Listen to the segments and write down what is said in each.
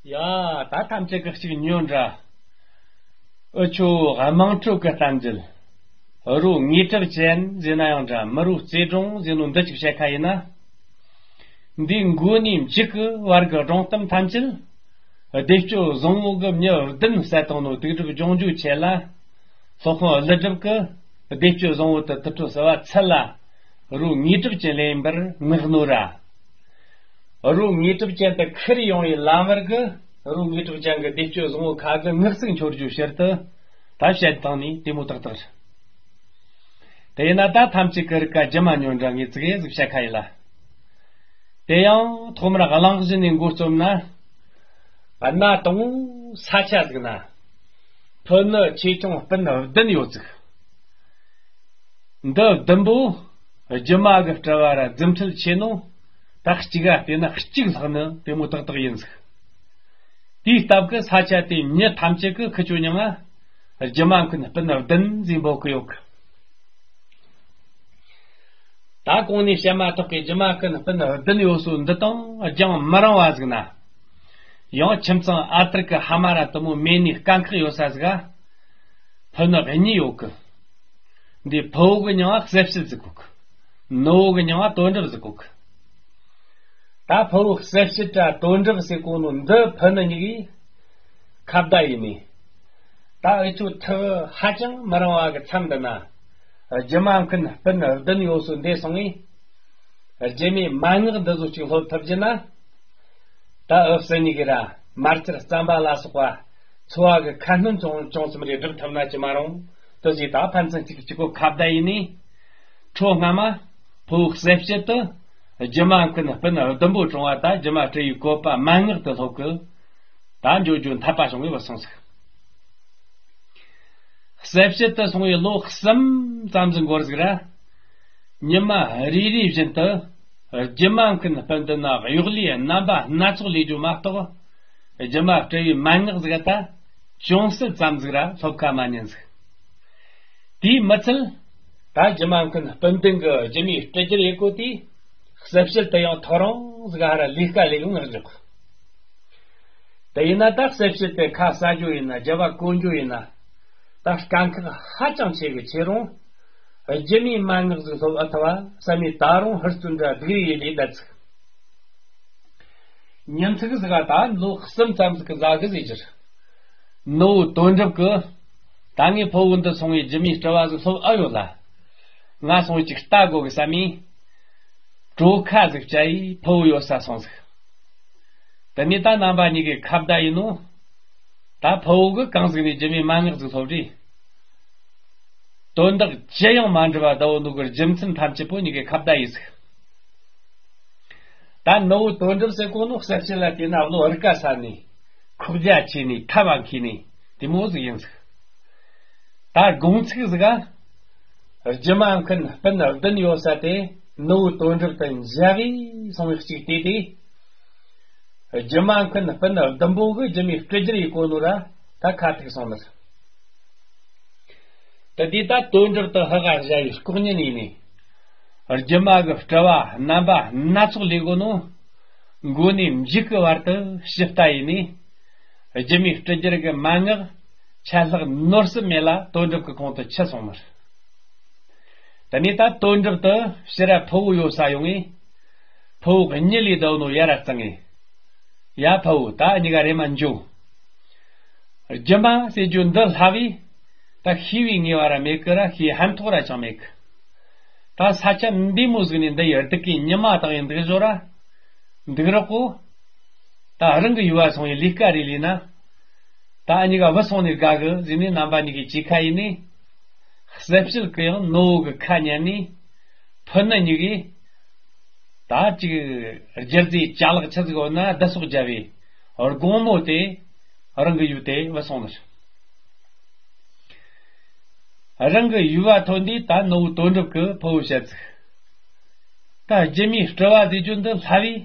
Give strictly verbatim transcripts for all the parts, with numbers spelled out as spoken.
ཡ། ད་ཐམས་ཅད་ཀྱིས་གཅིག་ཉོན་འདྲ། འུ་ཆོ་དམངས་ཁྲོད་ཀྱི་གཏམ་རྒྱུད། རོ་དངོས་གྲུབ་ཅན་ཟེར་ན་ཡང་འདྲ། མི་རོ་རྩེ་སྒྲུང་ཟེར་ནོ་འདི་ཅིག་བཤད་ཁ་ཡིན་ན། འདིའི་མགོ་ནས་མཇུག་གི་བར་གྱི་སྒྲུང་གཏམ་ཐམས་ཅད། བདེ་སྤྱོད་བཟང་བོ་གི་མྱི་བདུན་བསད་བཏང་ནོ་དུག་སྦྲུལ་ལྗོངས་རྒྱུའི་ཆེད་ལ། སློབ་དཔོན་ཀླུ་སྒྲུབ་ཀྱིས་བདེ་སྤྱོད་བཟང་བོ་དེ་དུར་ཁྲོད་གསོ་བ་ཚུལ་ལ་རོ་དངོས་གྲུབ་ཅན་ལེན་པར་མངགས་ནོ་ར། རོ་དངོས་གྲུབ་ཅན་དུ་ཁྱེར་ཡོང་བའི་ལམ་བར་གྱི་རོ་དངོས་གྲུབ་ཅན་གྱི་བདེ་སྤྱོད་བཟང་བོ་ཁ་གི་ངག་ཚིག་འཆོར་རྒྱུའི་ཕྱིར་དུ་ད་བཤད་བཏང་ནི་དེ་མོ་ཏག་ཏག་རེད། དེ་ཡིན་ན་ད་ཐམས་ཅད་ཀྱིས་རིག་ག་རྒྱུ་མ་ཉོན་འདྲ། ངས་ཙི་གེ་ཟིག་བཤད་ཁ་ཡིན་ལ། དེ་ཡང་ཐོག་མར་གླེང་གཞི་ནས་འགོ་རྩོམ་ན། གནའ་དང་པོ་ས་ཆ་ཟིག་ན་ཕུ་ནུ་ཆེ་ཆུང་སྤུན་བདུན་ཡོད་ཟིག། འདི་བདུན་པོ་རྒྱུ་མ་གི་སྤྲུལ་བ་ར་རྫུ་འཕྲུལ་ཆེ་ནོ། ད་གཅིག་ག་བལྟས་ན་གཅིག་ལྷག་ནི་དེ་མོ་ཏག་ཏག་ཡིན་ཟིག། དེའི་སྟབས་ཀྱིས་ས་ཆ་དེའི་མྱི་ཐམས་ཅད་ཀྱིས་ཁི་ཆོ་མྱིང་ང་རྒྱུ་མ་མཁན་སྤུན་བདུན་ཟེར་འབོད་ཀྱི་ཡོད་གི། ད་གོང་ནས་བཤད་མ་ཐག་གི་རྒྱུ་མ་མཁན་སྤུན་བདུན་ཡོད་སོ་འདི་དང་རྒྱང་མི་རིང་བ་ཟིག་ན། ཡང་ཁྱིམ་ཚང་ཨ་ཐུར་གི་ཕ་མ་ར་དེ་མོ་མེད་ནི་དཀའ་ཁག་ཡོད་ས་ཟིག་ག་ཕུ་ནུ་གཉིས་ཡོད་གི། འདི་ཕུ་བོ་གི་མྱིང་ང་གསལ་བྱེད་ཟེར་གོ་གི། ནུ་བོ་གི་མྱིང་ང་དོན་གྲུབ་ཟེར་གོ་གི། ད་ཕུ་བོ་གསལ་བྱེད་དྲ་དོན་གྲུབ་ཟེར་གོ་ནོ་འདི་ཕུ་ནུ་གཉིས་ཀྱི་ཁ་བརྡ་ཡིན་ནི། ད་འུ་ཆོ་ཐག་ཧ་ཅང་མི་རིང་བ་གི་མཚམས་འདི་ན། རྒྱུ་མ་མཁན་སྤུན་བདུན་ཡོད་སོ་འདི་སོང་ངས། རྒྱུ་མའི་མན་ངག་འདི་ཚོ་གཅིག་སློབ་ཐུབ་རྒྱུ་ན། ད་འུ་སུ་གཉིས་ཀྱིས་ར་མར་ཁྱེར་རྩམ་པ་ལ་སོགས་པ་འཚོ་བ་གི་ཁ་སྣོན་ཅུང་ཅུང་ཙམ་རེ་སྒྲུབ་ཐུབ་ན་ཅི་མ་རུང་དུ་ཟིག་ད་ཕན་ཚུན་གཅིག་གཅིག་གོ་ཁ་བརྡ་ཡིན་ནི། ཁྲོ་སྔ་མ་ཕུ་བོ་གསལ་བྱེད་དུ་རྒྱུ་མ་མཁན་སྤུན་བདུན་པོ་གྲོངས་བ་ད་རྒྱུ་མ་སྤྲུལ་བའི་བཀོད་པ་མན་ངག་དེ་སློབ་གི། ད་འགྱོ་འགྱོ་འཐད་པ་བྱུང་བས་བུད་སོང་ཟིག། གསལ་བྱེད་དུ་སོང་བའི་ལོ་གསུམ་ཙམ་ཟིག་འགོར་ཟིག་ར། ཉི་མ་རེ་རེ་བཞིན་དུ་རྒྱུ་མ་མཁན་སྤུན་བདུན་ན་གཡོག་ལས་རྣམ་པ་སྣ་ཚོགས་ལས་རྒྱུ་མ་གཏོགས། རྒྱུ་མ་སྤྲུལ་བའི་མན་ངག་ཟིག་ད་ཅུང་ཟད་ཙམ་ཟིག་ར་སློབ་ཁ་མ་ཉན་ཟིག། དེས་མི་ཚད། ད་རྒྱུ་མ་མཁན་སྤུན་བདུན་གྱིས་རྒྱུ་མའི་སྤྲུལ་རྒྱུར་ཡེ་གོ་དེ། གསལ་བྱེད་དུ་ཡང་ཐོ་རངས་ཟིག་ཧ་ར་ལས་ཀ་ལས་གི་ངག་འཇོག། དེ་ཡིན་ན་ད་གསལ་བྱེད་དེ་ཁ་ཟ་རྒྱུ་ཡིན་ན་རྒྱུ་བ་གོན་རྒྱུ་ཡིན་ན། ད་དཀའ་ཁག་ཧ་ཅང་ཆེ་གི་ཆེ་རུང་། རྒྱུ་མའི་མན་ངག་ཟིག་སློབ་ཨེ་ཐུབ་བ་བསམ་ནས་ད་རུང་ཧུར་བརྩོན་འདྲ་སྡུག་རེ་ཡེ་ལས་བསྡད་ཟིག། ཉིན་ཐིག་ཟིག་ག་ད་ལོ་གསུམ་ཙམ་ཟིག་གི་ཟ་གི་ཟེར་རྒྱུར། ནུ་བོ་དོན་གྲུབ་ཀྱིས། ད་ངས་ཕུ་བོ་འདི་སོང་བའི་རྒྱུ་མའི་སྤྲུལ་བ་ཟིག་སློབ་ཨེ་ཡོད་ལ། ང་སོང་བའི་ཅིག་ལྟ་དགོ་གི་བསམ་མི། གྲོ་ཁ་ཟིག་བཅའ་ཡིས་ཕུ་བོ་ཡོད་ས་སོང་ཟིག། དེ་ནས་ད་རྣམ་པ་གཉིས་ཀྱི་ཁ་བརྡ་ཡིན་ནོ། ད་ཕུ་བོ་གིས་གང་ཟིག་ནས་རྒྱུ་མའི་མན་ངག་ཟིག་སློབ་རེད། དོན་དག་ཅི་ཡང་མ་འདྲི་བ་ཟླ་བོ་ནུ་གི་རྒྱུ་མཚན་ཐམས་ཅད་པོ་གཉིས་ཀའི་ཁ་བརྡ་ཡིན་ཟིག། ད་ནུ་བོ་དོན་གྲུབ་ཟེར་གོ་ནོ་གསལ་བྱེད་ལ་བལྟས་ན་བློ་རིག་ག་ས་ནས་ཁོག་རྒྱ་ཆེ་ནས་ཐབས་མཁས་ནས་དེ་མོ་ཟིག་ཡིན་ཟིག། ད་དགོང་ཚིགས་ཟིག་ག་རྒྱུ་མ་མཁན་སྤུན་བདུན་ཡོད་ས་དེ་ནུ་བོ་དོན་གྲུབ་དང་མཇལ་གི་སོང་བའི་གཅིག་དེ་དེ། རྒྱུ་མ་མཁན་སྤུན་བདུན་པོ་གིས་རྒྱུ་མའི་སྤྲུལ་རྒྱུར་ཡེ་གོ་ནོ་ར་ད་ཁ་ཐུག་སོང་ནི། དེ་དུས་ད་དོན་གྲུབ་དེ་ཧ་ག་བཞག་ཡི་ལྐོག་ཉན་ཡིན་ནི། རྒྱུ་མ་གི་སྤྲུལ་བ་རྣམ་པ་སྣ་ཚོགས་ལས་གོ་ནོ། མགོ་ནས་མཇུག་གི་བར་དུ་ཞིབ་ལྟ་ཡིན་ནི། རྒྱུ་མའི་སྤྲུལ་རྒྱུར་གི་མན་ངག་ཆད་ལྷག་ནོར་སྲིད་མེད་ལ་དོན་གྲུབ་ཀྱི་ཁོང་དུ་ཆུད་སོང་མོད། དེ་ནས་ད་དོན་གྲུབ་དེ་ཕྱིར་ར་ཕུ་བོ་ཡོད་ས་ཡོང་ངས། ཕུ་བོ་གཉིད་ལས་བསྡད་ནོ་ཡར་ར་བཙལ་ངས། ཡ་ཕུ་བོ། ད་གཉིས་ཀ་རེམ་མ་འགྱོ། རྒྱུ་མ་ཟེར་རྒྱུ་འདི་ལྷ་བས་ད་ཤེས་པའི་ངེས་པ་ར་མེད་གི་ར་ཤེས་ཕན་ཐོགས་ར་ཅང་མེད་གི། ད་ས་ཆ་འདི་མོ་ཟིག་ནས་འདི་ཡི་སྡུག་གི་ཉི་མ་དང་ཡི་འདུག་བཟོ་ར། འདུག་རོགས་གོ། ད་རང་གི་ཡུལ་བ་སོང་ཡི་ལས་ཀ་རེ་ལས་ན། ད་གཉིས་ཀ་བུད་སོང་ནས་དགའ་གི་ཟེར་ནས་རྣམ་པ་གཉིས་ཀྱི་གཅིག་ཁ་ཡིན་ནས། གསལ་བྱེད་ཀྱི་ཡང་ནུ་བོ་གི་ཁ་ཉན་ནས། ཕུ་ནུ་གཉིས་ཀས། ད་ཅིག་རྒྱུ་རྫས་ཅ་ལག་ཆི་ཟིག་ཡོད་ན་བསྡུ་གསོག་རྒྱབ་པའི་དགོང་མོ་དེ་རང་གི་ཡུལ་དེ་བུད་སོང་ནི་རེད། རང་གི་ཡུལ་བ་ཐོན་དུས་ད་ནུ་བོ་དོན་གྲུབ་ཀྱིས་ཕུ་བོ་བཤད་ཟིག། ད་རྒྱུ་མའི་སྤྲུལ་བ་ཟེར་རྒྱུ་འདི་ལྷ་བས་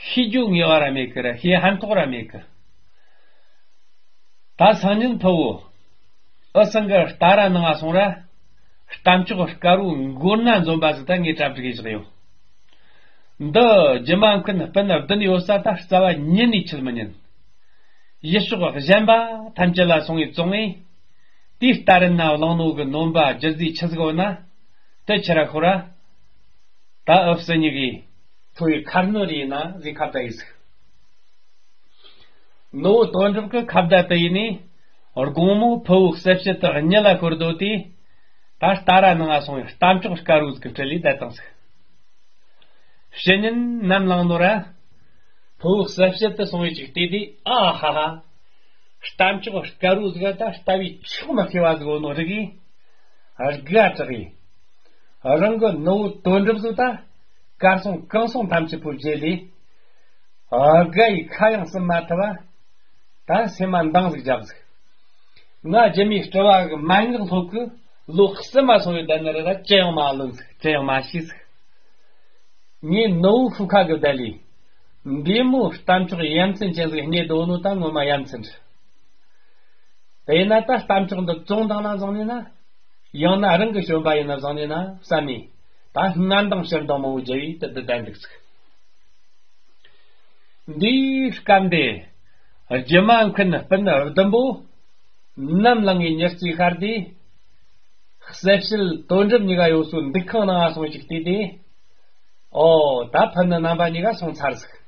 ཤེས་རྒྱུ་ངེས་པ་ར་མེད་གི་ར་ཤེས་ཕན་ཐོགས་ར་མེད་གི། ད་སང་ཉིན་ཕུ་བོ་འུ་སང་གི་རྟ་ར་ནང་ང་སོང་ར། རྟ་མཆོག་དཀར་བོ་མགོ་ནག་འཛོམས་པ་ཟིག་ད་ངས་གྲ་སྒྲིག་བཞག་ཡོད། འདི་རྒྱུ་མ་མཁན་སྤུན་བདུན་ཡོད་ས་ད་རྩ་བ་ཉིད་ནས་ཁྱེར་མི་ཉན། ཡུལ་ཕྱོགས་གཞན་པ་ཐམས་ཅད་ལ་སོང་བའི་བཙོང་བས། དེའི་རྟ་རན་ན་བླངས་ནོ་གི་ནོམ་པ་རྒྱུ་རྫས་ཆི་ཟིག་ཡོད་ན། དེ་ཁྱེར་ར་ཤོག་ར། ད་ཨུ་བསུ་གཉིས་ཀྱིས་ཐོ་ཡི་ཁ་སྣོན་རེ་ཡིན་ན་ཟིག་ཁ་བརྡ་ཡིན་ཟིག་ནུ་བོ་དོན་གྲུབ་ཀྱི་ཁ་བརྡ་དེ་ཡིན་ནི། དགོང་མོ་ཕུ་བོ་གསལ་བྱེད་དུ་གཉིད་ལ་ཤོར་དོ་དེ། ད་རྟ་ར་ནང་ང་སོང་བའི་རྟ་མཆོག་དཀར་བོ་ཟིག་གི་འཕྲད་ལས་བསྡད་བཏང་ཟིག་ཕྱི་ཉིན་ནམ་ལངས་ནོ་ར། ཕུ་བོ་གསལ་བྱེད་དུ་སོང་བའི་ཅིག་བལྟས་དུས། ཨ་ཧ་ཧ། རྟ་མཆོག་དཀར་བོ་ཟིག་ད་ལྟ་བའི་ཆོག་མ་ཤེས་པ་ཟིག་ཡོད་ནོ་རིག་གིས། དགའ་དྲགས་ཡིན། རང་གི་ནུ་བོ་དོན་གྲུབ་ཟིག་ད་གར་སོང་གང་སོང་ཐམས་ཅད་པོ་བརྗེད་ལས། དགའ་ཡི་ཁ་ཡང་ཟུམ་མ་ཐུབ་པ། ད་སེམས་མ་འདང་ཟིག་བརྒྱབ་ཟིག་ང་རྒྱུ་མའི་སྤྲུལ་བ་གི་མན་ངག་སློབ་གི་ལོ་གསུམ་མ་སོང་བའི་བསྡད་ནི་རེད། ད་ཅི་ཡང་མ་ལོན་ཟིག་ཅི་ཡང་མ་ཤེས་ཟིག་ངའི་ནུ་བོ་ཤུགས་ཁ་གི་བསྡད་ལས། འདི་མོ་རྟ་མཆོག་ཡ་མཚན་ཅན་ཟིག་རྙེད་དོ་ནོ་ད་ངོ་མ་ཡ་མཚན་རེད། དེས་ན་ད་རྟ་མཆོག་འདི་བཙོང་བཏང་ན་བཟང་ནི་ན། ཡང་ན་རང་གི་བྱོན་པ་ཡིན་ན་བཟང་ནི་ན་བསམ་ནས། ད་ངན་འདང་ཕྱིར་འདང་མང་བོ་བརྒྱབ་པས་དེ་འདི་བསྡད་འདུག་ཟིག་འདིའི་སྐབས་འདི། རྒྱུ་མ་མཁན་སྤུན་བདུན་པོ། ནམ་ལངས་ངེ་ཉི་རྩིས་ཤར་དུས། གསལ་བྱེད་དོན་གྲུབ་གཉིས་ཀ་ཡོད་སའི་འདུ་ཁང་ནང་ང་སོང་ཅིག་བལྟས་ཏེ། ཨོ། ད་སྤུན་ནི་རྣམ་པ་གཉིས་ཀ་སོང་ཚར་ཟིག་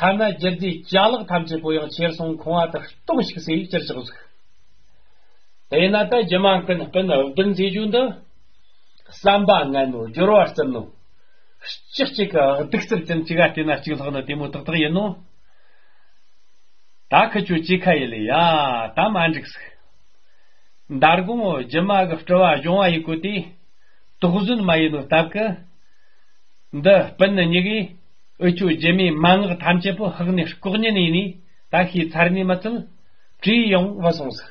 ཐ་ན་རྒྱུ་རྫས་ཅ་ལག་ཐམས་ཅད་པོ་ཡང་ཁྱེར་སོང་ཁང་བ་དེ་སྟོང་ཞིག་སེ་ཁྱེར་ཆོག་ཟིག་དེས་ན་ད་རྒྱུ་མ་མཁན་སྤུན་བདུན་ཟེར་རྒྱུ་འདི། བསམ་པ་ངན་ནོ། སྦྱོར་བ་རྩུབ་ནོ། གཅིག་གཅིག་གི་གདུག་རྩུབ་ཅན་གཅིག་ག་བལྟས་ན་གཅིག་ལྷག་ནི་དེ་མོ་ཏག་ཏག་ཡིན་ནོ། ད་ཁི་ཆོ་ཅི་ཁ་ཡེ་ལེ་ཡ། ད་མ་འགྲིག་ཟིག་མདང་དགོང་རྒྱུ་མ་གི་སྤྲུལ་བ་སྦྱོང་བ་ཡི་གོ་དེ། དོགས་ཟོན་མ་ཡིན་ནོ་སྟབས་ཀི། འདི་སྤུན་ནི་གཉིས་ཀས་འུ་ཆོ་རྒྱུ་མའི་མན་ངག་ཐམས་ཅད་པོ་ཧག་ནས་ལྐོག་ཉན་ཡིན་ནི་ད་ཤེས་ཚར་ནི་མ་ཚད་བྲིས་ཡང་བུད་སོང་ཟིག་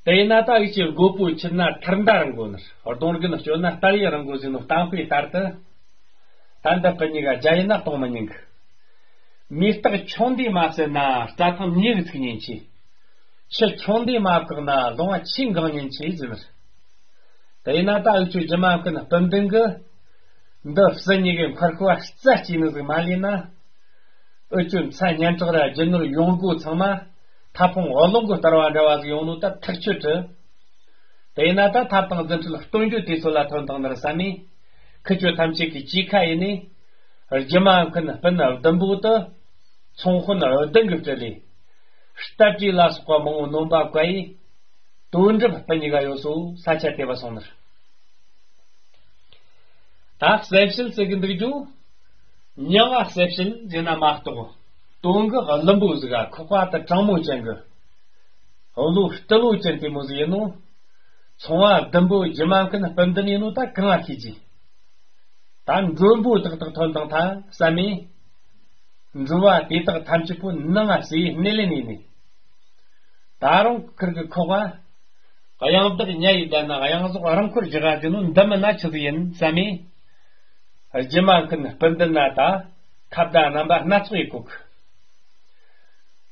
དེས་ན་ད་འུ་ཆོའི་རྒོད་པོ་ཆུད་ན་ཐར་མདའ་རིང་གོ་ནི། གདོང་རྒན་གཅོད་ན་སྟ་ཡི་རིང་གོ་ཟེར་ནོ་གཏམ་དཔེ་ལྟར་དུ། ད་འདི་སྤུན་གཉིས་ཀ་རྒྱ་ཡིན་ན་གཏོང་མི་ཉན་གི་མེ་སྟག་ཆུང་འདི་མ་བསད་ན་རྩྭ་ཐང་ཉེ་གི་ཚིག་ཉན་ཆེ། ཆུ་ཆུང་འདི་མ་བཀག་ན་ལོང་བ་ཆེ་འགང་ཉན་ཆེ་ཟེར་ནི། དེས་ན་ད་འུ་ཆོའི་རྒྱུ་མ་མཁན་སྤུན་བདུན་གི་འདི་བསད་ཉེ་གི་མཁར་ཁུ་བ་རྩ་སྐྱེས་ནི་ཟིག་མ་ལས་ན། འུ་ཆོའི་མཚན་སྙན་གྲགས་ར་རྒྱུ་ནོར་ཡོང་སྒོ་ཚང་མ་ཐབ་ཕང་འོ་ལོང་གི་སྟེར་བ་འདྲ་བ་ཟིག་ཡོང་ནོ་ད་ཐག་ཆོད་དྲི། དེས་ན་ད་ཐབ་དང་རྫུ་འཕྲུལ་སྟོན་རྒྱུ་དུས་ཚོད་ལ་ཐོན་དང་ནི་རེད་བསམ་ནས། ཁི་ཆོ་ཐམས་ཅད་ཀྱིས་གཅིག་ཁ་ཡེ་ནས། རྒྱུ་མ་མཁན་སྤུན་བདུན་པོ་དེ། ཚོང་དཔོན་བདུན་གྱི་སྤྲུལ་ལས། རྟ་དྲེལ་ལ་སོགས་པ་མང་བོ་ནོམ་པ་བཀལ་ཡས། དོན་གྲུབ་སྤུན་གཉིས་ཀ་ཡོད་སའི་ས་ཆ་དེ་བུད་སོང་ནི་རེད། ད་གསལ་བྱེད་ཟེར་གི་འདུག་རྒྱུ། མྱིང་ང་གསལ་བྱེད་ཟེར་ན་མ་གཏོགས། དོན་གྱི་བླུན་པོ་ཟིག་ག་ཁོག་པ་དེ་གྲང་མོ་ཅན་གི་བློ་སྤྲུལ་བོ་ཅན་དེ་མོ་ཟིག་ཡིན་ནོ། ཚོང་བ་བདུན་པོ་རྒྱུ་མ་མཁན་སྤུན་བདུན་ཡིན་ནོ་ད་གང་ང་ཤེས་ཀྱི། ད་མགྲོན་པོ་ཏག་ཏག་ཐོན་དང་ཐལ་བསམ་མས། འགྲུལ་བ་དེ་དག་ཐམས་ཅད་པོ་ནང་ང་ཟེར་སྣེ་ལེན་ཡིན་ནི། ད་རུང་ཁིར་གི་ཁོག་པ། གཡང་བདག་ཉ་ཡི་བསྡད་ན་གཡང་ཟོག་རང་འཁོར་རྒྱག་ག་གི་ནོ་འདི་མིན་ན་ཆི་ཟིག་ཡིན་བསམ་མས། རྒྱུ་མ་མཁན་སྤུན་བདུན་ན་ད་ཁ་བརྡ་རྣམ་པ་སྣ་ཚོགས་ཡེ་གོ་གི་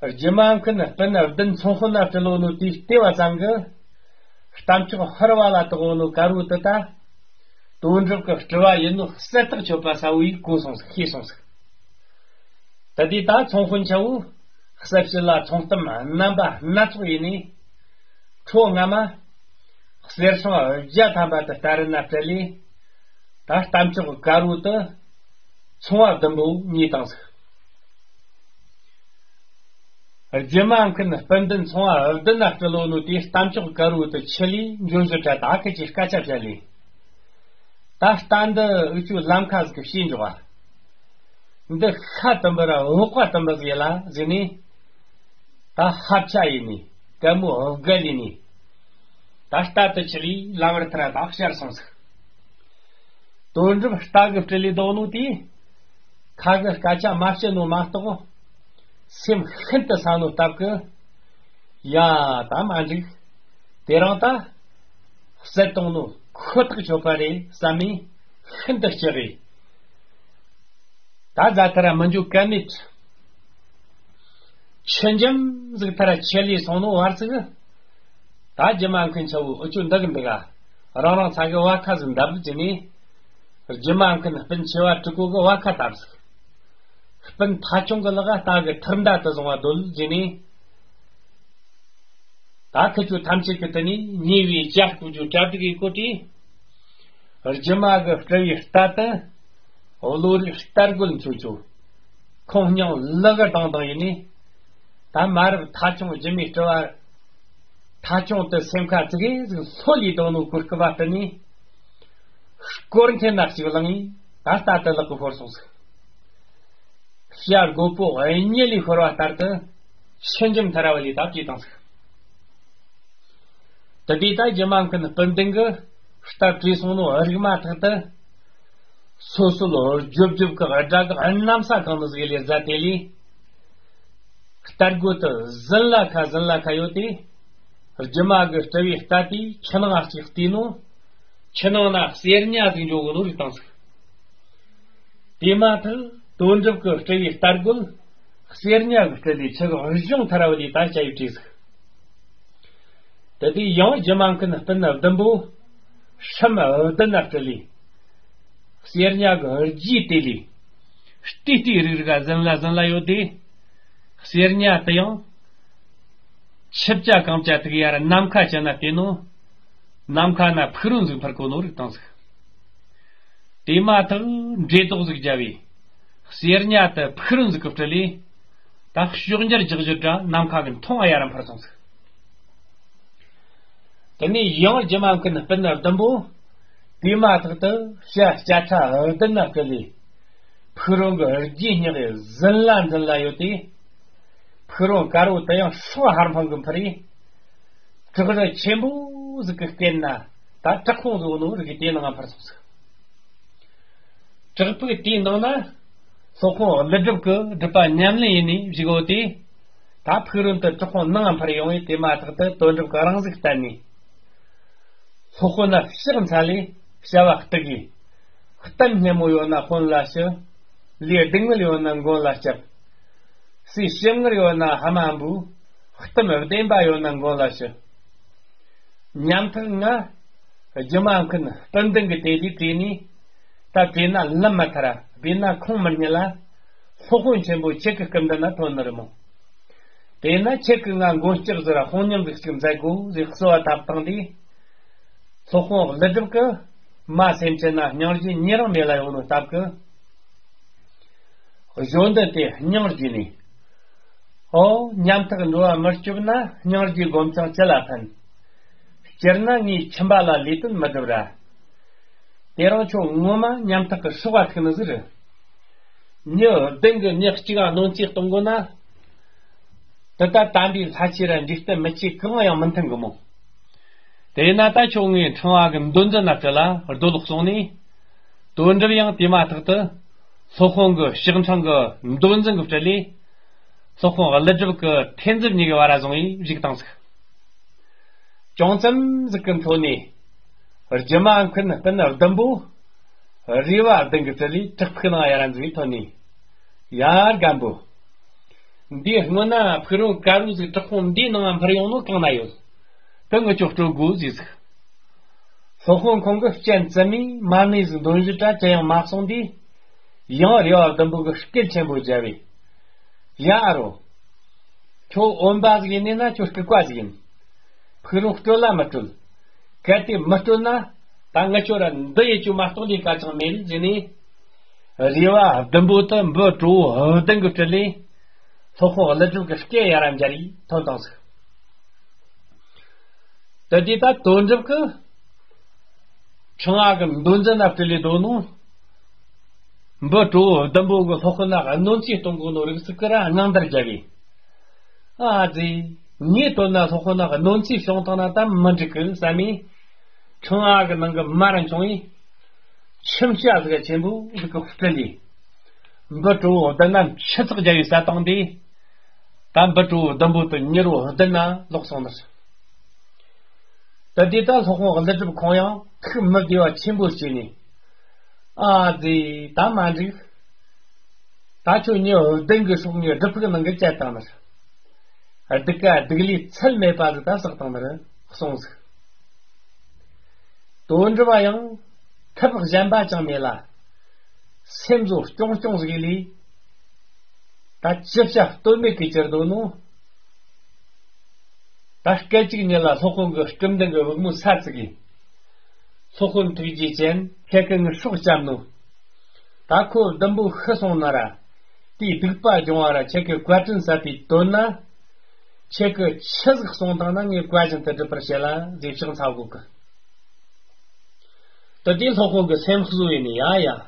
རྒྱུ་མ་མཁན་སྤུན་བདུན་ཚོང་དཔོན་ན་སྤྲུལ་ལོ་ནོ་དེའི་ལྟེ་བ་ཚང་གི་རྟ་མཆོག་ཧར་བ་ལ་བཏགས་ནོ་དཀར་བོ་དེ་ད། དོན་གྲུབ་ཀྱི་སྤྲུལ་བ་ཡིན་ནོ་གསལ་ཐག་ཆོད་པ་གསལ་བོ་ཡིས་གོ་སོང་ཟིག་ཤེས་སོང་ཟིག་ད་དེ་ད་ཚོང་དཔོན་ཆ་བོ་གསལ་བྱེད་ལ་ཚོང་གཏམ་རྣམ་པ་སྣ་ཚོགས་ཡིན་ནས། ཁྲོ་སྔ་མ། གསེར་སྲང་བརྒྱ་ཐམ་པ་དེ་སྟ་རི་ན་སྤྲད་ལས། ད་རྟ་མཆོག་དཀར་བོ་དེ་ཚོང་བ་བདུན་པོ་ཉོས་བཏང་ཟིག་རྒྱུ་མ་མཁན་སྤུན་བདུན་ཚོང་བ་བདུན་ན་སྤྲུལ་ལོ་ནོ་དེའི་རྟ་མཆོག་དཀར་བོ་དེ་ཆི་ལས་འཇོན་ཞུ་དྲ་ད་ཁི་ཆི་སྐད་ཆ་བཤད་ལས། ད་རྟ་འདི་འུ་ཆོའི་ལམ་ཁ་ཟིག་གི་ཕྱིར་འཇོག་པ། འདི་ཤ་དུམ་པ་ར་འོག་པ་དུམ་པ་ཟིག་ཡིན་ལ་ཟེར་ནས། ད་ཧབ་ཆ་ཡིན་ནས་གད་མོ་བགད་ལས་ནས། ད་རྟ་དེ་ཆི་ལས་ལམ་བར་ཐི་ར་ད་ཤར་སོང་ཟིག་དོན་གྲུབ་རྟ་གི་སྤྲེལ་ལས་ལྡོག་ནོ་དེས། ཁ་གི་སྐད་ཆ་མ་བཤད་ནོ་མ་གཏོགས། སེམས་ཤིན་ཏུ་ཟ་ནོ་སྟབས་ཀི། ཡ་ད་མ་འགྲིག་དེ་རིང་ད་བསད་གཏོང་ནོ་ཁོ་ཐག་ཆོད་པ་རེད་བསམ་མས་ཤིན་ཏུ་སྐྱིད་རེད། ད་རྫ་ཐི་ར་མི་འཇུག་ག་མེད། ཆུ་འཇམ་ཟིག་ཐི་ར་ཆེ་ལས་སོང་ནོ་བར་ཟིག་ད་རྒྱུ་མ་མཁན་ཆ་བོ་འུ་ཆོ་འདི་གི་འདི་ག་རང་རང་ཚ་གི་བ་ཁ་ཟིག་འདབ་ཟེར་ནས། རྒྱུ་མ་མཁན་སྤུན་ཆེ་བ་དྲུག་གོ་གི་བ་ཁ་བཏབ་ཟིག་སྤུན་ཐ་ཆུང་གི་ལག་རྟ་གི་ཐུར་མདའ་དུ་བཟུང་བ་སྡོད་ཟེར་ནས། ད་ཁི་ཆོ་ཐམས་ཅད་ཀྱི་དུ་ནས་ཉེ་བའི་བྱ་རྐུ་རྒྱུ་གྲ་སྒྲིག་གི་སྐོར་དེ། རྒྱུ་མ་གི་སྤྲུལ་བའི་རྟ་དུ། བློ་རིག་རྟ་རྒོད་མཆོད་ཆོ། ཁོང་སྙིང་ལག་གི་དང་དང་ཡིན་ནས། ད་མ་རབས་ཐ་ཆུང་རྒྱུ་མའི་སྤྲུལ་བ། ཐ་ཆུང་དུ་སེམས་ཁ་ཙི་གེ་ཟིག་ལྷོད་ལས་དོ་ནོ་གོ་སྐབས་བ་དུ་ནས། སྐོར་མཁན་ན་གཅིག་བླངས་ཡིན། ད་རྟ་དུ་ལག་གི་ཤོར་སོང་ཟིག་བྱ་རྒོད་པོ་གཉིད་ལས་ཤོར་བ་ལྟར་དུ་ཕྱི་འཇམ་ཐར་བ་ལས་ད་བྲོས་བཏང་ཟིག་དེ་དུས་ད་རྒྱུ་མ་མཁན་སྤུན་ལྡན་གྱི་རྟ་བྲོས་སོང་ནོ་རིག་མ་ཐག་ཏུ། སོ་སོ་ལོ་རྒྱོབ་རྒྱོབ་ཀྱི་དགྲ་གི་གནམ་ས་གང་དུ་ཟིག་ལས་རྫ་དེ་ལས། རྟ་རྒོད་དུ་ཟིན་ལ་ཁ་ཟིན་ལ་ཁ་ཡོད་དེ། རྒྱུ་མ་གི་སྤྲུལ་བའི་རྟ་དེས་ཆུ་ནང་གཅིག་བལྟས་ནོ། ཆུ་ནང་ན་གསེར་ཉ་ཟིག་འཇོག་གི་ནོ་རིག་བཏང་ཟིག་དེ་མ་ཐག་དོན་གྲུབ་ཀྱི་སྤྲུལ་བའི་རྟ་རྒོད། གསེར་ཉ་གི་སྤྲུལ་ལས་ཆུ་གཞུང་ཐར་བ་ལས་ད་བྱ་ཡི་བྲིས་ཟིག་དེ་དུས་ཡང་རྒྱུ་མ་མཁན་སྤུན་བདུན་པོ། སྲམ་བདུན་ན་སྤྲུལ་ལས། གསེར་ཉ་གི་རྒྱུས་དེ་ལས། ལྟེ་ལྟེ་རིག་རིག་ག་ཟིན་ལ་ཟིན་ལ་ཡོད་དེ། གསེར་ཉ་དེ་ཡང་། ཆིབས་ཅ་གང་ཅ་དུག་ཡར་ནམ་མཁའ་ཅན་ན་བལྟས་ནོ། ནམ་མཁའ་ན་ཕུག་རོན་ཟིག་འཕུར་གོ་ནོ་རིག་བཏང་ཟིག་དེ་མ་ཐག་འདྲེ་དོག་ཟིག་བརྒྱབ་བས། གསེར་ཉ་དེ་ཕུག་རོན་ཟིག་གི་སྤྲུལ་ལས། ད་ཕྱོགས་འགྱུར་རྒྱག་རྒྱུ་འདྲ་ནམ་མཁའ་གི་མཐོང་ང་ཡར་འཕུར་སོང་ཟིག་དེ་ནས་ཡང་རྒྱུ་མ་མཁན་སྤུན་བདུན་པོ། དེ་མ་ཐག་ཏུ་བྱ་སྐྱ་ཁྲ་བདུན་ན་སྤྲུལ་ལས། ཕུག་རོན་གྱི་རྒྱུས་སྙེག་ཡས་ཟིན་ལ་འཛིན་ལ་ཡོད་དེ། ཕུག་རོན་དཀར་བོ་དེ་ཡང་སྲོག་ཧར་འཕང་གི་འཕུར་ཡས། བྲག་རི་ཆེན་པོ་ཟིག་གི་སྐེད་ན་ད་བྲག་ཁུང་ཟིག་ནོ་རིག་གི་དེའི་ནང་འཕུར་སོང་ཟིག་བྲག་ཕུག་དེའི་ནང་ན་སློབ་དཔོན་ཀླུ་སྒྲུབ་ཀྱིས་སྒྲུབ་པ་ཉམས་ལེན་ཡིན་ནས་བཞུགས་ཡོད་དེ། ད་ཕུག་རོན་དེ་བྲག་ཁུང་ནང་འཕུར་ཡོང་བས་དེ་མ་ཐག་ཏུ་དོན་གྲུབ་ཀྱིས་རང་གཟུགས་བསྟན་ནས། སློབ་དཔོན་ན་ཕྱག་འཚལ་ལས་བྱ་བ་གཏུག་གིས། གཏམ་སྙན་མོ་ཡོད་ན་དཔོན་ལ་ཞུ། ལས་སྡུག་བསྔལ་ཡོད་ན་མགོན་ལ་སྐྱབས། སྲིད་ཞིམ་མངར་ཡོད་ན་ཕ་མ་འབུལ། གཏམ་བདེན་པ་ཡོད་ན་མགོན་ལ་ཞུ། ཉམ་ཐག་ང་རྒྱུ་མ་མཁན་སྤུན་ལྡན་གྱི་དེ་དུས་བྲིས་ནས། ད་བྲིས་ན་ལམ་མི་ཐར། བྲིས་ན་ཁུངས་མི་རྙེད་ལ། སློབ་དཔོན་ཆེན་པོ་ཁྱེད་ཀྱི་སྐུ་མདུན་ན་ཐོན་ནི་རེད་མོ། དེས་ན་ཁྱེད་ཀྱིས་ང་མགོན་སྐྱབས་ཟེར་དཔུང་སྙོམས་ཟིག་ཅིག་མཛད་དགོས་ཟེར་གསོལ་བ་བཏབ་བཏང་དུས། སློབ་དཔོན་ཀླུ་སྒྲུབ་ཀྱིས་མ་སེམས་ཅན་ན་སྙིང་རྗེ་ཉེ་རིང་མེད་ལ་ཡོང་ནོ་སྟབས་ཀྱིས། གཞོན་ནུ་དེ་སྙིང་རྗེ་ནས། ཨོ། ཉམ་ཐག་འགྲོ་བ་མི་སྐྱོབ་ན་སྙིང་རྗེ་སྒོམ་ཅང་ཅི་ལ་ཕན། སྤྱིར་ན་ངའི་ཁྱིམ་པ་ལ་ལས་དོན་མི་སྒྲུབ་ར། དེ་རིང་ཁྱོད་ངོ་མ་ཉམ་ཐག་གི་སྲོག་ག་ཐུག་ནི་ཟིག་རེད། མྱི་བདུན་གྱི་མྱི་གཅིག་ག་གནོད་འཚེ་གཏོང་དགོས་ན། དེ་ལྟར་དམ་པའི་ལྷ་ཆོས་ར་འཇིག་རྟེན་མི་ཆོས་གང་ཡང་མི་མཐུན་གི་མོ། དེས་ན་ད་ཁྱོད་ངའི་ཕྲེང་བ་གི་མདོ་འཛིན་ན་སྤྲུལ་ལ་རྡོ་ལོག་སོང་ནས། དོན་གྲུབ་ཡང་དེ་མ་ཐག་ཏུ་སློབ་དཔོན་གྱི་ཕྱག་འཕྲང་གི་མདོ་འཛིན་གྱི་སྤྲུལ་ལས། སློབ་དཔོན་ཀླུ་སྒྲུབ་ཀྱི་ཐེ་མཛུབ་གཉིས་ཀྱི་བར་བཟུང་བས་བཞུགས་བཏང་ཟིག་ཅུང་ཙམ་ཟིག་གི་འཕྲོ་ནས། རྒྱུ་མ་མཁན་སྤུན་བདུན་པོ། རེ་བ་ལྡན་གྱི་སྤྲུལ་ལས་བྲག་ཕུག་ནང་ཡར་འཛུལ་ཐོན་ནས། ཡར་རྒན་པོ། འདིའི་སྔོན་ན་ཕུག་རོན་དཀར་བོ་ཟིག་བྲག་ཁུང་འདིའི་ནང་འཕུར་ཡོང་ནོ་གང་ན་ཡོད། དེ་ངེད་ཆོ་སྤྲོད་དགོས་ཟེར་ཟིག་སློབ་དཔོན་ཁོང་གི་སྤྱན་བཙུམ་མས་མ་ཎི་ཟིག་འདོན་རྒྱུ་འདྲ་ཅི་ཡང་མ་གསུངས་དུས། ཡང་རེ་བ་ལྡན་པོ་གི་སྐད་ཆེན་པོ་བརྒྱབ་པས། ཡ་ཨ་རོ། ཁྱོད་འོན་པ་ཟིག་ཡིན་ནི་ན་ཁྱོད་ལྐུགས་པ་ཟིག་ཡིན། ཕུག་རོན་སྤྲོད་ལ་མི་སྤྲོད། གལ་ཏེ་མི་སྤྲོད་ན་ད་ངེད་ཆོ་ར་འདི་ཡེད་རྒྱུ་མ་གཏོགས་ལས་ཀ་ཅང་མེད་ཟེར་ནས། རེ་བ་ལྡན་པོ་དེ་འབུ་གྲོ་བོ་ལྡན་གྱི་སྤྲུལ་ལས། སློབ་དཔོན་ཀླུ་སྒྲུབ་ཀྱི་སྐད་ཡར་འབྱར་ཡས་ཐོན་བཏང་ཟིག་དེ་དུས་ད་དོན་གྲུབ་ཀྱིས་ཕྲེང་བ་གི་མདོ་འཛིན་ན་སྤྲུལ་ལས་དོ་ནོ། འབུ་གྲོ་བོ་ལྡུམ་པོ་གི་སློབ་དཔོན་ན་གནོད་འཚེ་གཏོང་གོ་ནོ་རིགས་ཟིག་གི་ར་སྣང་དར་བརྒྱབ་པས། ཨ་ཙི། ངས་དོན་ན་སློབ་དཔོན་ན་གནོད་འཚེ་བྱུང་བཏང་ན་ད་མི་འགྲིག་གི་བསམ་མས། ཕྲེང་བ་གི་ནང་གི་མར་མཆོང་བས། ཁྱིམ་བྱ་ཟིག་ཆེན་པོ་ཟིག་གི་སྤྲུལ་ལས། འབུ་གྲོ་བོ་བདུན་ན་ཆུ་ཚགས་རྒྱ་ཡི་ས་དང་དེ། ད་འབུ་གྲོ་བོ་ལྡུམ་པོ་དེ་མྱུར་བོ་བདུན་ན་ལོག་སོང་ནི། ད་དེ་ད་སློབ་དཔོན་ཀླུ་སྒྲུབ་ཁོང་ཡང་ཐུགས་མི་བདེ་བ་ཆེན་པོ་སྐྱེས་ནས། ཨ་ཙི། ད་མ་འགྲིག་ད་ཁྱོད་ཉི་བདུན་གྱི་སྲོག་ངས་སྒྲུབ་ཕུག་ནང་གི་བཅད་བཏང་ནི། སྡིག་ག་སྡིག་ལས་ཚད་མེད་པ་ཟིག་ད་བསགས་བཏང་ནི་གསུངས་ཟིག་དོན་འགྲུབ་པ་ཡང་ཐབས་གཞན་པ་ཅང་མེད་ལ། སེམས་བཟོ་སྐྱོང་སྐྱོང་ཟིག་ལས། ད་ཅི་བྱ་གཏོལ་མེད་ཀྱི་གྱུར་འདུག་ནོ། ད་སྐད་ཅིག་ཉིད་ལ་སློབ་དཔོན་གྱི་སྐུ་མདུན་གྱི་བུ་མོའི་ས་ཚིགས་ཡིན། སློབ་དཔོན་ཐུགས་རྗེ་ཅན། ཁྱེད་ཀྱི་ངའི་སྲོག་བསྐྱབས་ནོ། ད་ཁོ་བདུན་པོ་ཤི་སོང་ན་ར། དེའི་སྡིག་པ་སྦྱོང་བ་ར་ཁྱེད་ཀྱི་བཀའ་དྲིན་གསབ་པའི་དོན་ན། ཁྱེད་ཀྱི་ཆི་ཟིག་གསུང་བཏང་ན་ངས་བཀའ་བཞིན་དུ་སྒྲུབ་པར་བྱེད་ལ་ཟེར་ཕྱག་འཚལ་གོ་གི། ད་དེ་སློབ་དཔོན་གྱི་སེམས་གསོ་ཡིན་ནི་ཡ་ཡ།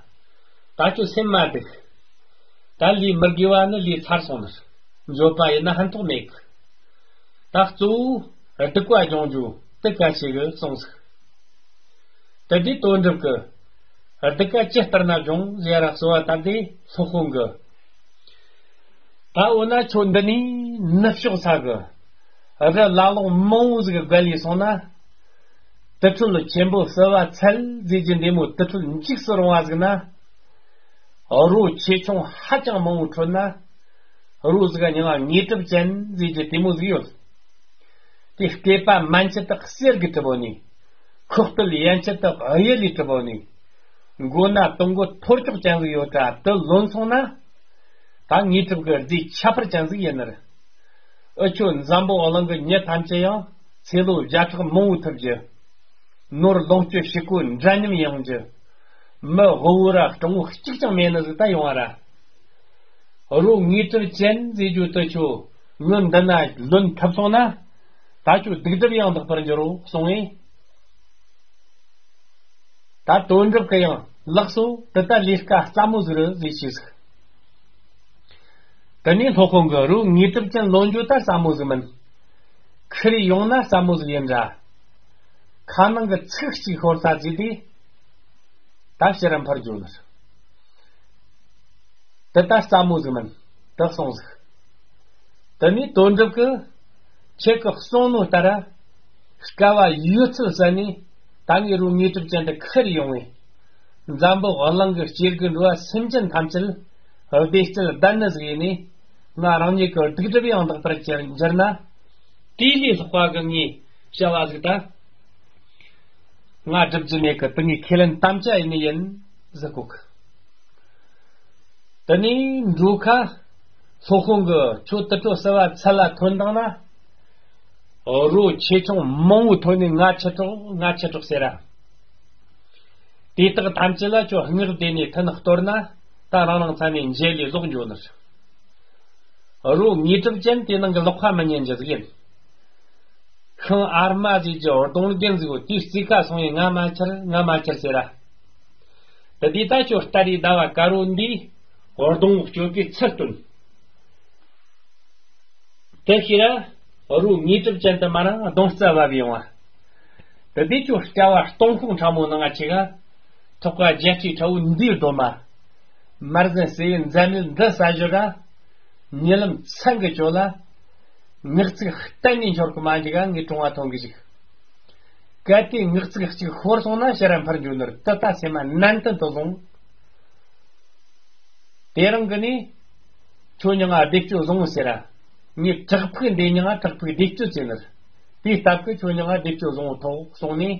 ད་ཁྱོད་སེམས་མ་སྡུག། ད་ལས་མི་དགེ་བ་ནི་ལས་ཚར་སོང་ནི། འགྱོད་པ་ཡིན་ན་ཕན་ཐོགས་མེད་གི། ད་གཙོ་བོ་སྡིག་པ་སྦྱོང་རྒྱུ་དེ་གལ་ཆེ་གི་གསུངས་ཟིག། ད་དེ་དོན་གྲུབ་ཀྱི་སྡིག་པ་ཇི་ལྟར་ན་སྦྱོང་ཟེར་ར་གསོལ་བ་བཏབ་དེ་སློབ་དཔོན་གྱི། ད་འོ་ན་ཁྱོད་འདི་ནས་ནུབ་ཕྱོགས་ས་གི་རི་ལ་ལུང་མང་བོ་ཟིག་བརྒལ་ཡི་སོང་ན། དུར་ཁྲོད་ཆེན་པོ་བསིལ་བ་འཚལ་ཟེར་གྱི་འདི་མོ་དུར་ཁྲོད་འཇིགས་སུ་རུང་བ་ཟིག་ན། རོ་ཆེ་ཆུང་ཧ་ཅང་མང་བོ་ཁྲོད་ན། རོ་ཟིག་ག་མྱིང་ང་དངོས་གྲུབ་ཅན་ཟེར་གྱི་དེ་མོ་ཟིག་ཡོད། དེ་སྐེད་པ་མན་ཆད་དག་གསེར་གྱི་གྲུབ་བོ་ནི། ཁོག་པའི་ཡན་ཆད་དག་གཡུ་ལས་གྲུབ་བོ་ནི། མགོ་ན་དུང་མགོ་ཐོར་ཅོག་ཅན་ཟིག་ཡོད་དྲ་དེ་ལོན་སོང་ན། ད་དངོས་གྲུབ་ཀྱི་རྫས་ཁྱད་པར་ཅན་ཟིག་ཡིན་ནི་རེད། འུ་ཆོ་འཛམ་བུ་གླིང་གི་མྱི་ཐམས་ཅད་ཡང་ཚེ་ལོ་བརྒྱ་ཕྲག་མང་བོ་ཐུབ་རྒྱུ། ནོར་ལོངས་སྤྱོད་ཕྱུག་པོ་འདྲ་མཉམ་ཡོང་རྒྱུ། མི་དབུལ་བོ་ར་སྤྲང་བོ་གཅིག་ཀྱང་མེད་ནི་ཟིག་ད་ཡོང་བ་ར། རོ་དངོས་གྲུབ་ཅན་ཟེར་རྒྱུ་དེ་ཁྱོད་ངའི་མདུན་ན་ལོན་ཐུབ་སོང་ན། ད་ཁྱོད་སྡིག་སྒྲིབ་ཡང་དག་པར་འགྱུར་རོ་གསུངས་ངེ། ད་དོན་གྲུབ་ཀྱི་ཡང་ལགས་སོ། དེ་ལྟ་ལས་ཀ་སླ་མོ་ཟིག་རེད་ཟེར་ཞེས་ཟིག། དེ་ནས་སློབ་དཔོན་གྱིས་རོ་དངོས་གྲུབ་ཅན་ལོན་རྒྱུ་ད་སླ་མོ་ཟིག་མིན། ཁུར་ཡོང་ན་སླ་མོ་ཟིག་ཡིན་འདྲ། ཁ་ནང་གི་ཚིག་གཅིག་ཤོར་ས་ཟིག་དེ། ད་ཕྱིར་ར་འཕུར་རྒྱུ་ནི། དེ་ད་སླ་མོ་ཟིག་མིན། དེ་གསུངས་ཟིག། དེ་ནས་དོན་གྲུབ་ཀྱིས་ཁྱེད་ཀྱི་གསུང་ནོ་ལྟར། སྐལ་བ་ཡོད་ཚད་བསལ་ནས་ད་ངས་རོ་དངོས་གྲུབ་ཅན་དེ་ཁུར་ཡོང་བས། འཛམ་བུ་གླིང་གི་སྐྱེ་དགུ་འགྲོ་བ་སེམས་ཅན་ཐམས་ཅད་བདེ་སྐྱིད་ལྡན་ནི་ཟིག་ཡིན་ནས། ང་རང་ཉིད་ཀྱི་སྡིག་སྒྲིབ་ཡང་དག་པར་གྱུར་འགྱུར་ན། དེ་ལས་ལྷག་པ་གི་ངས་བྱ་བ་ཟིག་ད། ང་སྒྲུབ་རྒྱུ་མེད་གི། དེ་ངའི་ཁས་ལེན་དམ་བཅའ་ཡིན་ནི་ཡིན་ཟེར་གོ་གི། དེ་ནས་འགྲོ་ཁ་སློབ་དཔོན་གྱིས་ཁྱོད་དུར་ཁྲོད་བསིལ་བ་ཚལ་ལ་ཐོན་བཏང་ན། རོ་ཆེ་ཆུང་མང་བོ་ཐོན་ནས་ང་ཁྲི་ཕྲག་ང་ཁྲི་ཕྲག་ཟེར་ར། དེ་དག་ཐམས་ཅད་ལ་ཁྱོད་སྔགས་བཟླས་ནས་ཐུན་གཏོར་ན། ད་རང་རང་ཚ་ནས་འཇལ་ལས་ལོག་འགྱོ་ནི། རོ་དངོས་གྲུབ་ཅན་དེ་ནང་གི་ལག་པ་མི་ཉན་རྒྱུ་ཟིག་ཡིན། ཤིང་ཨར་མ་ཟེར་གྱི་སྡོང་རྒན་ཟིག་ཡོད། དེའི་རྩེ་ཁ་སོང་ཡི་ང་མ་ཁྱེར་ང་མ་ཁྱེར་ཟེར་ར། དེ་དུས་ད་ཁྱོད་སྟ་རེ་ཟླ་བ་དཀར་བོ་འདིས་སྡོང་བོ་གཅོད་པའི་ཚུལ་སྟོན། དེ་ཤེས་ར། རོ་དངོས་གྲུབ་ཅན་དུ་མ་རང་སྡོང་རྩ་བབས་ཡོང་བ། དེ་དུས་ཁྱོད་སྐྱ་བ་སྟོང་ཤོག་ཕྲ་མོ་ནང་ང་ཆེ་ག། ཐོག་ཁ་རྒྱལ་སྲས་ཁྲ་བོ་འདིའི་སྒྲོལ་མ། མར་ཟན་སེ་བའི་འཛད་མེད་འདི་ཟ་ཞོར་ར། ཉི་ལམ་མཚན་གྱི་ཁྱོད་ལ། ངག་ཚིག་གཏན་ནས་འཆོར་གི་མ་འཇུག་ག་ངས་གྲོང་བ་ཐོན་གི་ཞིག། གལ་ཏེ་ངག་ཚིག་གཅིག་ཤོར་སོང་ན་ཕྱིར་ར་འཕུར་འགྱོ་ནི་རེད། དེ་ད་སེམས་མ་ནན་ཏན་དུ་བཟུང་། དེ་རིང་གི་ནི། ཁྱོད་མྱིང་ང་བདེ་སྤྱོད་བཟང་བོ་ཟེར་ར། ངས་བྲག་ཕུག་འདི་མྱིང་ང་བྲག་ཕུག་བདེ་སྤྱོད་ཟེར་ནི་རེད། དེའི་སྟབས་ཀྱིས་ཁྱོད་མྱིང་ང་བདེ་སྤྱོད་བཟང་བོ་ཐོགས་གསུངས་ནས།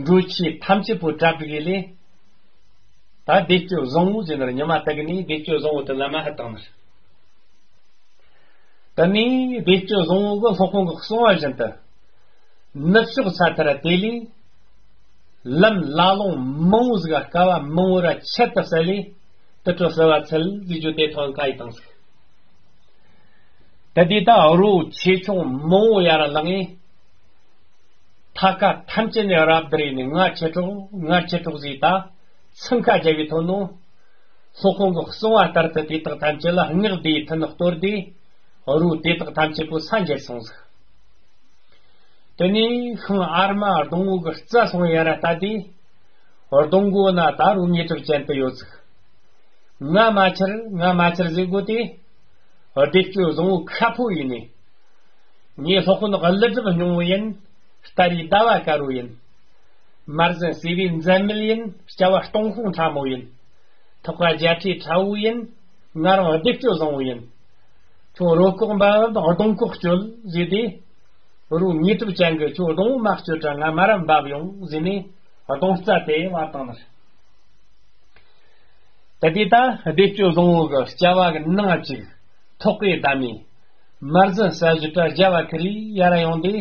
འགྲོ་ཆས་ཐམས་ཅད་པོ་གྲ་སྒྲིག་ཡེ་ལས། ད་བདེ་སྤྱོད་བཟང་བོ་ཟེར་ནི་རེད། ཉི་མ་དག་ནས་བདེ་སྤྱོད་བཟང་བོ་དེ་ལམ་མ་ཧ་བཏང་ནི་རེད། དེ་ནས་བདེ་སྤྱོད་བཟང་བོ་གི་སློབ་དཔོན་གྱིས་གསུངས་པ་བཞིན་དུ། ནུབ་ཕྱོགས་ས་མཐར་དེ་ལས། ལམ་ལ་ལུང་མང་བོ་ཟིག་ག་སྐལ་བ་མང་བོ་ར་ཁྱད་དུ་བསད་ལས། དུར་ཁྲོད་བསིལ་བ་འཚལ་ཟེར་རྒྱུ་དེ་ཐོན་ཁ་ཡི་དང་ཟིག། དེ་དུས་ད་རོ་ཆེ་ཆུང་མང་བོ་ཡར་ལངས་ངེ། མཐའ་ཁ་ཐམས་ཅད་ནས་རབ་བསྡུར་ནས་ང་ཁྱེར་ཕྲོགས་ང་ཁྱེར་ཕྲོགས་ཟེར་ད། སེམས་ཁ་རྒྱ་བའི་ཐོན་ནོ། སློབ་དཔོན་གྱིས་གསུངས་པ་ལྟར་དུ་དེ་དག་ཐམས་ཅད་ལ་སྔགས་བཟླས་ཐུན་གཏོར་ཏེ། རོ་དེ་དག་ཐམས་ཅད་པོ་ས་འགྱེལ་སོང་ཟིག། དེ་ནས་ཤིང་ཨར་མ་སྡོང་བོ་གི་རྩ་སོང་ཡ་ར་ལྟ་དུས། སྡོང་མགོ་ན་ད་རུང་དངོས་གྲུབ་ཅན་དུ་ཡོད་ཟིག། ང་མ་ཁྱེར་ང་མ་ཁྱེར་ཟེར་གོ་དེ། བདེ་སྤྱོད་བཟང་བོ་ཁ་ཕོ་ཡིན་ནི། ངའི་སློབ་དཔོན་ཀླུ་སྒྲུབ་སྙིང་བོ་ཡིན། སྟ་རེ་ཟླ་བ་དཀར་བོ་ཡིན། མར་ཟན་སེ་བའི་འཛད་མེད་ཡིན། སྐྱ་བ་སྟོང་ཤོག་ཕྲ་མོ་ཡིན། ཐོག་ཁ་རྒྱལ་སྲས་ཁྲ་བོ་ཡིན། ང་རང་བདེ་སྤྱོད་བཟང་བོ་ཡིན། ཁྱོད་རོ་ལྐོག་འབབ་སྡོང་ལྐོག་གཅོད་ཟེར་དུས། རོ་དངོས་གྲུབ་ཅན་གྱིས་ཁྱོད་སྡོང་བོ་མ་གཅོད་དྲ་ང་མར་ར་འབབ་ཡོང་ཟེར་ནས་སྡོང་རྩ་དེ་བབས་བཏང་ནི་རེད། ད་དེ་ད་བདེ་སྤྱོད་བཟང་བོ་གི་སྐྱ་བ་གི་ནང་ཅིག་ཐོག་གི་བདག་མི་མར་ཟན་ཟ་བཞི་དྲ་རྒྱ་བ་ཁི་རི་ཡ་ར་ཡོང་དེ།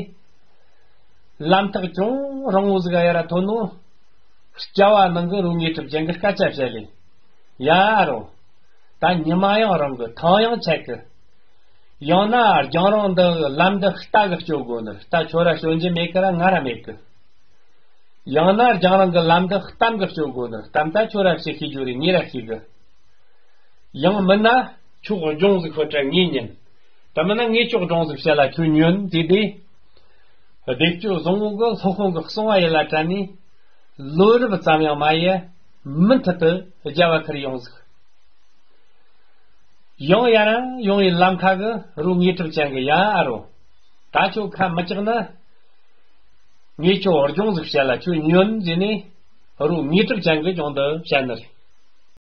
ལམ་ཐག་ཅུང་རིང་བོ་ཟིག་ག་ཡ་ར་ཐོན་ནོ། སྐྱ་བ་ནང་གི་རུ་ངེས་གྲུབ་ཅན་གི་སྐད་ཆ་བཤད་ལེ། ཡ་རོ། ད་ཉི་མ་ཡང་རིང་གི་ཐང་ཡང་ཆད་གི། ཡང་ན་རྒྱང་རིང་འདི་ལམ་འདི་རྟ་གི་སྐྱོད་དགོ་ནི། རྟ་ཁྱོད་ར་སྐྱོད་རྒྱུ་མེད་གི་ར་ང་ར་མེད་གི། ཡང་ན་རྒྱང་རིང་གི་ལམ་འདི་གཏམ་གི་སྐྱོད་དགོ་ནི། གཏམ་ད་ཁྱོད་ར་ཞིག་ཤེས་རྒྱུ་རེད། ངེད་ར་ཤེས་གི། ཡང་མིན་ན་ཁྱོད་སྦྱོང་ཟིག་ཁོ་དྲ་ངེས་ཉན། ད་མིན་ན་ངས་ཁྱོད་སྦྱོང་ཟིག་བཤད་ལ་ཁྱོད་ཉོན་དེ་དེ། བདེ་སྤྱོད་བཟང་བོ་གི་སློབ་དཔོན་གི་གསང་བ་ཡི་ལ་དྲན་ནས། ལོ་རབས་ཙམ་ཡང་མ་ཡེ། མུ་མཐུད་དུ་རྒྱ་བ་ཁར་ཡོང་ཟིག། ཡང་ཡར་ཡོང་བའི་ལམ་ཁ་གི་རུ་ངེས་གྲུབ་ཅན་གི་ཡ་ཨ་རོ། ད་ཁྱོད་ཁ་མི་བཅག་ན། ངས་ཁྱོད་སྦྱོང་ཟིག་བཤད་ལ་ཁྱོད་ཉོན་ཟེར་ནས། རུ་ངེས་གྲུབ་ཅན་གི་སྦྱོང་དུ་བཤད་ནི་རེད།